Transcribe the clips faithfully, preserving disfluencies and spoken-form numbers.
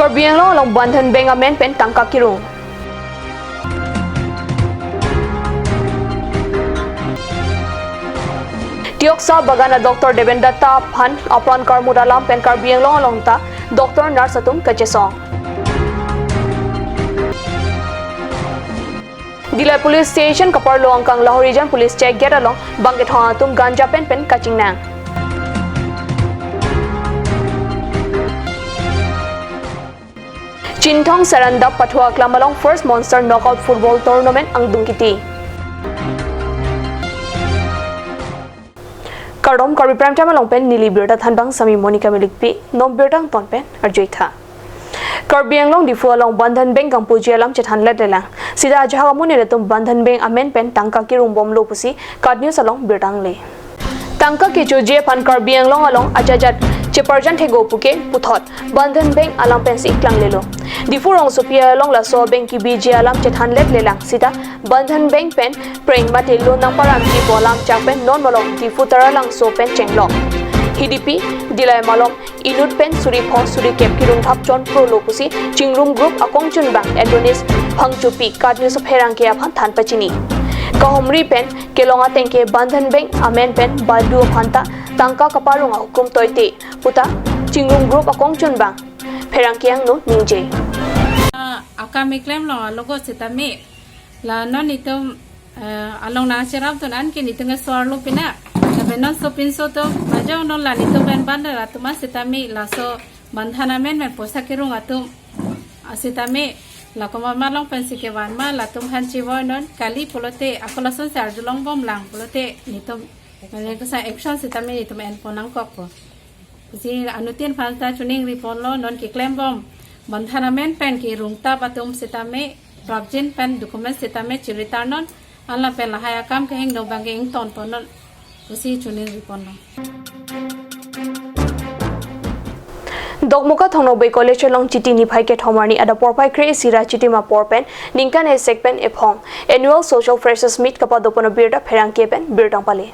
Karbi Anglong along Bandhan Bank amen pen tangka kirung. Tioksa Bagan a Doctor Deben Datta aphan apran karmut alam pen Karbi Anglong along ta doctor nurse atum kachesong. Dillai Police Station kaparlo angkang Lahorijan Police Check Gate along bangkethong atum ganja pen pen kachingnang. Chinthong Serendap Pathua Aklam along First Monster Knockout Football Tournament angdung kiti. Kardom, Karbi Prime Time along pen neli birta thanbang sami Monica Milikpi, non birta angton pen arjuitha. Karbi Anglong Diphu along Bandhan Bank kangpuji alam chethanlet lelang. Sita ajahak amonit atum Bandhan Bank amen pen tangka kirung bomlo pusi KAT News along birta nangle. Tangka kechoji aphan Karbi Anglong along ajat ajat cheparjan thek-o puke puthot Bandhan Bank alam pensi klanglelo. Diphu rongsopi along laso bank kibiji alam chethanlet lelang sita Bandhan Bank pen preng mate loan nangparamji pu alam chak pen non malom Diphu Taralangso pen chenglok. Hidipi, Dillai malom inut pen suri pho suri kep kirung thap chonprolo pusi Chingrum Group akongchunbang Adonis Phangchopi KAT News apherangke aphan than pachini. Kahumri pen kelong ateng ke Bandhan Bank amen pen balu aphan ta tangka kaparung ahukum toite puta Chingrum Group akongchunbang pherangke angno ningje. Ah, akam keklem along alogo sitame la non itum, eh, along nangcherapdun an ke nitum ke so arlo pina. Tapi non sopinso atum, majau non la nitum pen bandar atum an sitame laso Bandhan amen pen poisa kirung atum, ah, sitame la komat malom pensi kevan ma latum han chivoi non kali pulote ako lasonsi arjulong bomlang pulote nitum mane kosa action sitame nitum enpon nangkokpo. Si anuttin aphan ta choningri ponlo non keklem bom Bandhan amen pen kirung thap atum sitame prapjin pen document sitame chiritar non, anla pen lahai akam kehingno abangke ington pon non pusi choningri ponlo. Dokmoka Thong Nokbe College along Chiti niphai kethom arni adap porphai kre-isi ra Chiti ma apor pen ningkan esek pen ephong Annual Social Freshers Meet kapadopon abirta pherangke pen birta nangpale.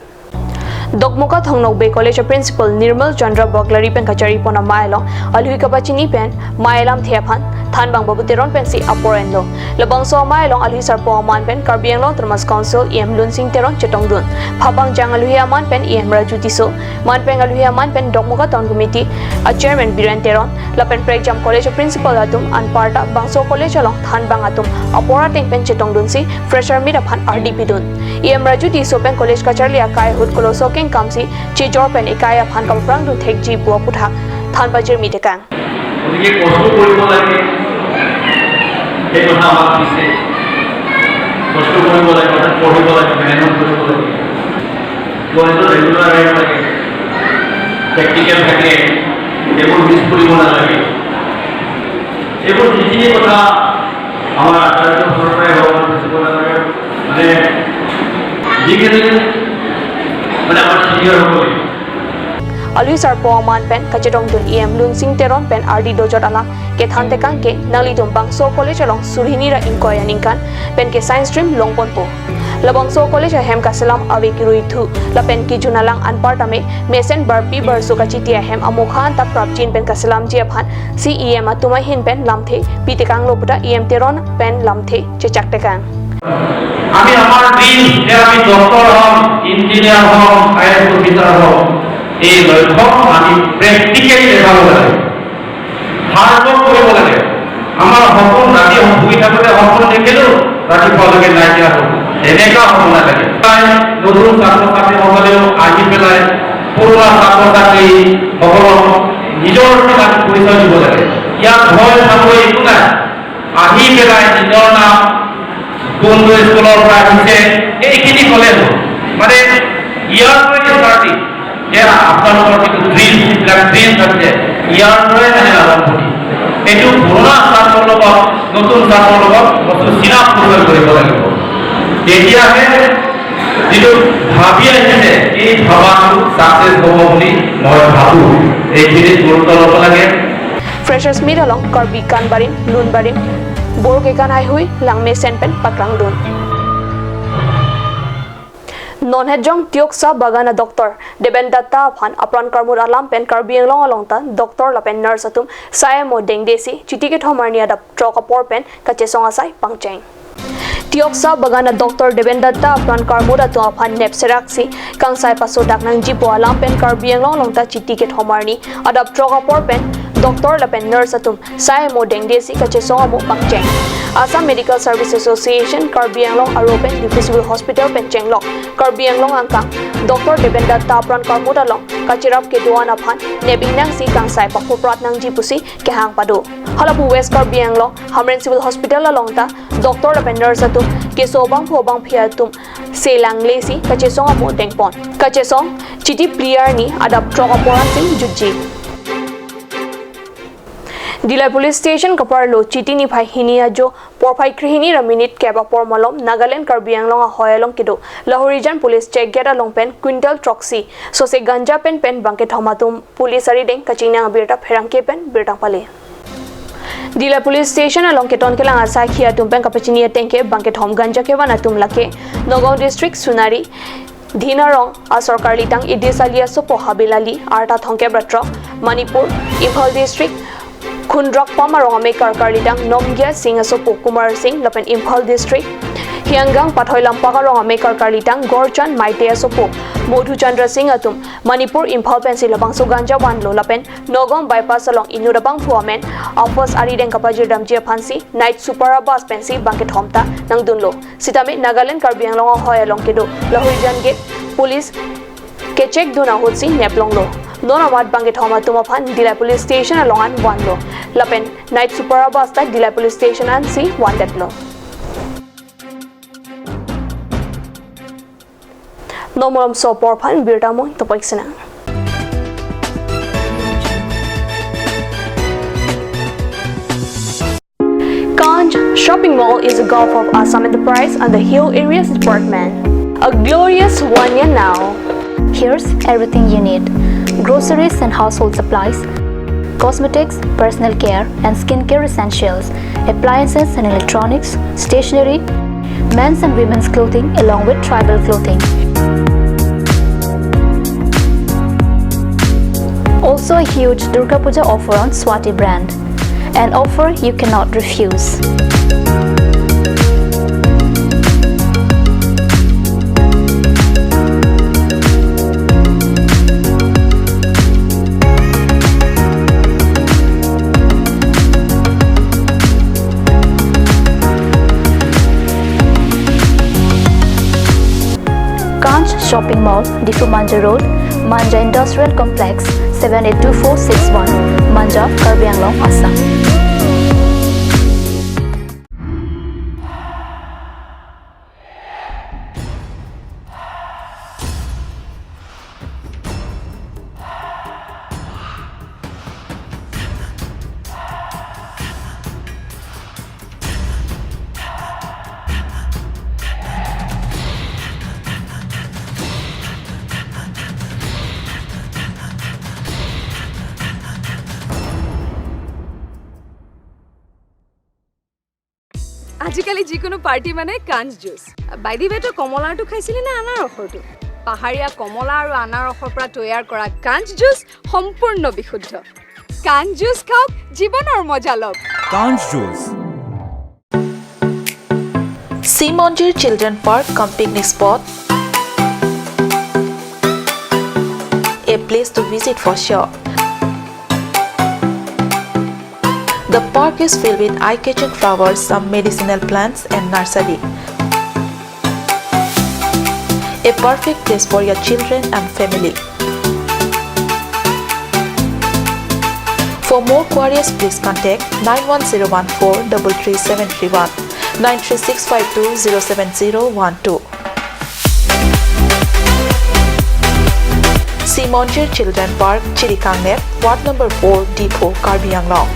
Dokmoka Thong Nokbe College a Principal Nirmal Chandra Baglari pen kacharipon amei along alui kapachini pen mei alamthe aphan thanbang Babu Teron pensi apor enlo. Labangso amei along alui sarpo aman pen Karbi Anglong Autonomous Council E M Lunsing Teron chetongdun. Phabang jang alui aman pen E M Raju Tisso, manpeng alui aman pen Dokmoka Town Committee a Chairman Biren Teron, lapen prekjam college a principal atum anparta bangso college along thanbang atum apor ateng pen chetongdunsi fresher meet aphan ardi pidun. E M Raju Tisso pen college kacharli akai ahut koloso kengkamsi chejor pen ekai aphan kaprangdun thekji pu aputhak than pajirmi tekang. গতিকে কষ্ট কৰিব লাগে, সেই কথা আমাক দিছে। কষ্ট কৰিব লাগে, অৰ্থাৎ পঢ়িব লাগে, মেহনত কৰিব লাগে। কলেজত ৰেগুলাৰ আহিব লাগে, প্ৰেক্টিকেল থাকে, এইবোৰ মিছ কৰিব নালাগে। এইবোৰ যিখিনি কথা আমাৰ আচাৰ্য ঘৰৰ পৰাই হওক, আমাৰ প্ৰিন্সিপাল ছাৰে মানে যিখিনি মানে আমাৰ ছিনিয়ৰসকলে Alui sarpo aman pen kachetongdun E M Lunsing Teron pen ardi dojot alam kethan tekang ke nanglitum bangso college along surhini ra ingkoi aningkan pen ke science stream longponpo. Labangso college ahem kaselam ave kiruithu lapen kejun alang anparta me mesen barpi barso kachiti ahem amokha anta prapjin pen kaselamji aphan si E M atum ahin pen lamthe pi tekanglo puta E M Teron pen lamthe chechak tekang. আমি আমাৰ ড্ৰিম যে আমি ডক্টৰ হ'ম, ইঞ্জিনিয়াৰ হ'ম, I A S officer হ'ম, এই লক্ষ্য আমি প্ৰেক্টিকেলি দেখাব লাগে, হাৰ্ড ৱৰ্ক কৰিব লাগে। আমাৰ সপোন ৰাতি শুই থাকোঁতে সপোন দেখিলোঁ, ৰাতিপুৱালৈকে নাইকিয়া হ'ল, এনেকুৱা হ'ব নালাগে। প্ৰায় নতুন ছাত্ৰ ছাত্ৰীসকলেও আহি পেলাই পুৰণা ছাত্ৰ ছাত্ৰীসকলক নিজৰ বুলি আমি পৰিচয় দিব লাগে। ইয়াত ভয় খাবলৈ একো নাই। আহি পেলাই নিজৰ নাম, কোনটো স্কুলৰ পৰা আহিছে, এইখিনি ক'লে হ'ল। মানে ইয়াৰ পৰাই ষ্টাৰ্টিং, যে আপোনালোকৰ যিটো ড্ৰিম, যিবিলাক ড্ৰিম আছে, ইয়াৰ পৰাই মানে আৰম্ভণি। এইটো পুৰণা ছাত্ৰৰ লগত, নতুন ছাত্ৰৰ লগত বস্তু চিনা পৰিচয় কৰিব লাগিব। তেতিয়াহে যিটো ভাবি আহিছে, এই ভাবাটো ছাকচেছ হ'ব বুলি মই ভাবোঁ। এইখিনিত গুৰুত্ব ল'ব লাগে। Freshers Meet along Karbi Kan Barim, Lun Barim, Bor Kekan Haihui, Langmesen pen paklangdun. Non het jong Tioksa Bagan a-doctor Deben Datta aphan apran karmut alam pen Karbi Anglong along ta doctor lapen nurse atum sai amo dengde si Chiti kethom arni adap throk apor pen kachesong asai pangcheng. Tioksa Bagan a-doctor Deben Datta apran karmut atum aphan nepserak si kangsai pasodak nangji pu alam pen Karbi Anglong along ta Chiti kethom arni adap throk apor pen doctor lapen nurse atum sai amo dengde si kachesong amo pangcheng. Assam Medical Service Association Karbi Anglong aro pen Diphu Civil Hospital pen chenglok Karbi Anglong angkang doctor Deben Datta apran karmut along kacherap kedo-an aphan nepingnang si kangsai papoprat nangji pusi kehang pado. Halapu West Karbi Anglong Hamren Civil Hospital along ta doctor lapen nurse atum keso abangphu abangphi atum selangle si kachesong amo dengpon. Kachesong Chiti phli arni adap throk apor ansi jutji. Dillai Police Station kaparlo Chiti niphai hini ajo porphai krehini ra minit kep apor malom Nagaland Karbi Anglong ahoi along kedo Lahorijan Police Check Gate along pen quintal throksi sose ganja pen pen bangkethom atum police arideng kachingnang abirta pherangke pen birta pale. Dillai Police Station along keton kelang asakhi atum pen kapachini ateng ke bangkethom ganja kevan atum lake Nagaon District Sunari Dhinarong asor karlitang Idris Ali asopo Habil Ali arta thomkep ra throk, Manipur, Imphal District Khundrakpam arong amekar karlitang Nomgia Singh asopo Kumar Singh lapen Imphal District Hiyanggang Pathoi Lampak arong amekar karlitang Gorchan Maite asopo Modhu Chandra Singh atum Manipur Imphal pensi labangso ganja vanlo lapen Nagaon bypass along inut abangphu amen a-first arideng kapajirdamji aphansi night super bus pensi bangkethom ta nangdunlo. Sitame Nagaland Karbi Anglong ahoi along kedo Lahorijan Gate Police kecheck dun ahutsi neplonglo. Non amat bangkethom atum aphan Dillai Police Station along an vanlo. Lapen night super bus ta Dillai Police Station ansi vandetlo. Non malomso apor aphan birta mo topik sena. Kanj Shopping Mall is a gulf of Assam Enterprise and the Hill Areas Department. A glorious one year now. Here's everything you need: groceries and household supplies, cosmetics, personal care and skincare essentials, appliances and electronics, stationery, men's and women's clothing along with tribal clothing. Also a huge Durga Puja offer on Swati brand. An offer you cannot refuse. Kanj Shopping Mall, Diphu Manja Road, Manja Industrial Complex, seven eight two four six one, Manja, Karbi Anglong, Assam. আজিকালি যিকোনো পাৰ্টি মানে কাঞ্জ juice. By the ৱে, তই কমলাৰটো খাইছিলি নে আনাৰসৰটো? পাহাৰীয়া কমলা আৰু আনাৰসৰ পৰা তৈয়াৰ কৰা কাঞ্জ জুচ সম্পূৰ্ণ বিশুদ্ধ। কাঞ্জ জুচ খাওক, জীৱনৰ মজা লওক। Kanj Juice. Simonjir Children Park cum picnic spot, a place to visit for sure. The park is filled with eye-catching flowers, some medicinal plants and nursery. A perfect place for your children and family. For more queries, please contact nine one zero one four double three seven three one, nine three six five two zero seven zero one two. Simonjir Children Park, Chirikangnep, Ward number four, Diphu, Karbi Anglong.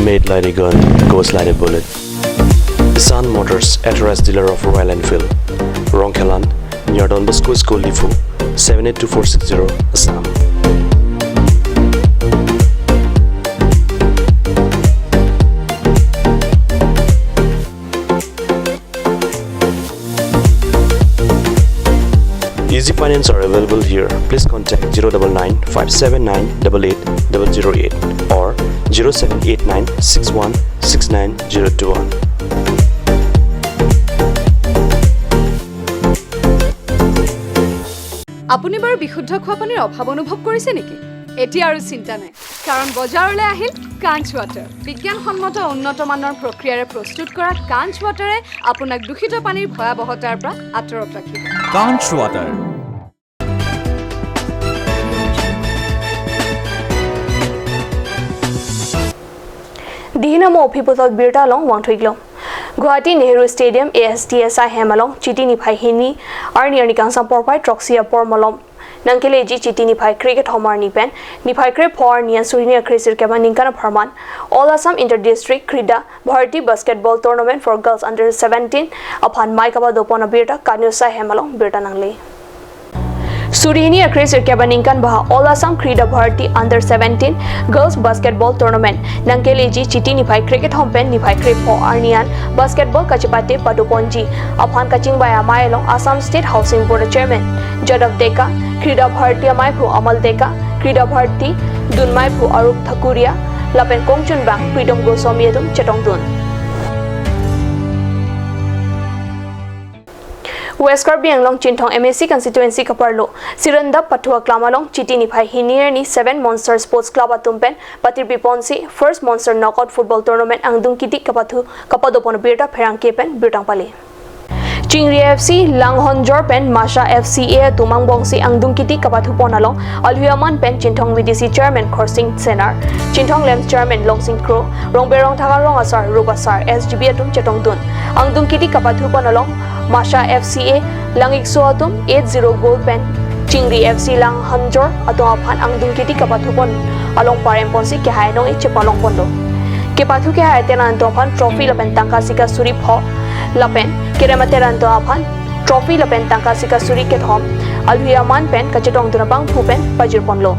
Made like a gun, goes like a bullet. Kisan Motors, authorized dealer of Royal Enfield, Rongkhelan, near Don Bosco School, Diphu, seven eight two four six zero, Assam. Easy finance are available here. Please contact zero double nine five seven nine double eight double zero eight or zero seven eight nine six one six nine zero two one. আপুনি বাৰু বিশুদ্ধ খোৱা পানীৰ অভাৱ অনুভৱ কৰিছে নেকি? এতিয়া আৰু চিন্তা নাই, কাৰণ বজাৰলৈ আহিল কাঞ্চ ৱাটাৰ। বিজ্ঞানসন্মত উন্নত মানৰ প্ৰক্ৰিয়াৰে প্ৰস্তুত কৰা কাঞ্চ ৱাটাৰে আপোনাক দূষিত পানীৰ ভয়াৱহতাৰ পৰা আঁতৰত ৰাখিব। Kanch Water. Dihina mo phiputhot birta along vangthuiklong. Guwahati Nehru Stadium A S T S I hem along Chiti niphai hini arni arni kangsam porphai throksi apor malom nangkeleji Chiti niphai krekethom arni pen niphai krepho arni an suri hini akre sirkep aningkan apharman All Assam Inter District Krida Bharti Basketball Tournament for Girls Under seventeen aphan mai kapadopon abirta Kanusai hem along birta nangle. Suri hini akre sirkep aningkan ba All Assam Krida Bharti Under seventeen Girls Basketball Tournament nangkeleji Chiti niphai krekethom pen niphai krepho arni an basketball kachepate padoponji aphan kachingvai amei along Assam State Housing Board Chairman Jadav Deka, Krida Bharti amaiphu Amal Deka, Krida Bharti dunmaiphu Arup Thakuria lapen kongchunbang Pritom Goswami atum chetongdun. West Karbi Anglong Chinthong M A C constituency kaparlo Sirandap Pathu aklam along Chiti niphai hini arni Seven Monster Sports Club atum pen patirpiponsi First Monster Knockout Football Tournament angdung kiti kapathu kapadopon birta pherangke pen birta pale. Chingri F C Langhonjor pen Masha F C A atum angbongsi angdung kiti kapathupon along alhui aman pen Chinthong V D C Chairman Khorsing Senar, Chinthong LAMPS Chairman Longsing Kro, Rongberong Thakar Rong Asar, Rup Asar, S G B atum chetongdun. Angdung kiti kapathupon along Masha F C A Langikso atum eight zero goal pen Chingri F C Langhonjor atum aphan angdung kiti kapathupon along paremponsi kehai nong-e chepalongponlo. Kepathu kehai atenan atum aphan trophy lapen tangka sika suri pho lapen kerem atenan atum aphan trophy lapen tangka sika suri kethom alhui aman pen kachetongdun abangphu pen pajirponlo.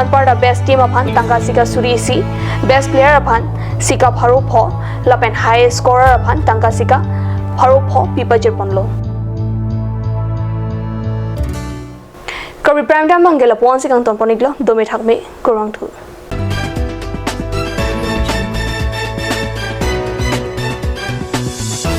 Anparta best team aphan tangka sika suri isi, best player aphan sika pharo pho lapen highest scorer aphan tangka sika pharo pho pi pajirponlo. Karbi Prime Time abangke lapu-ansi kangtonpon-iklo, dome thakme, kurvangthu.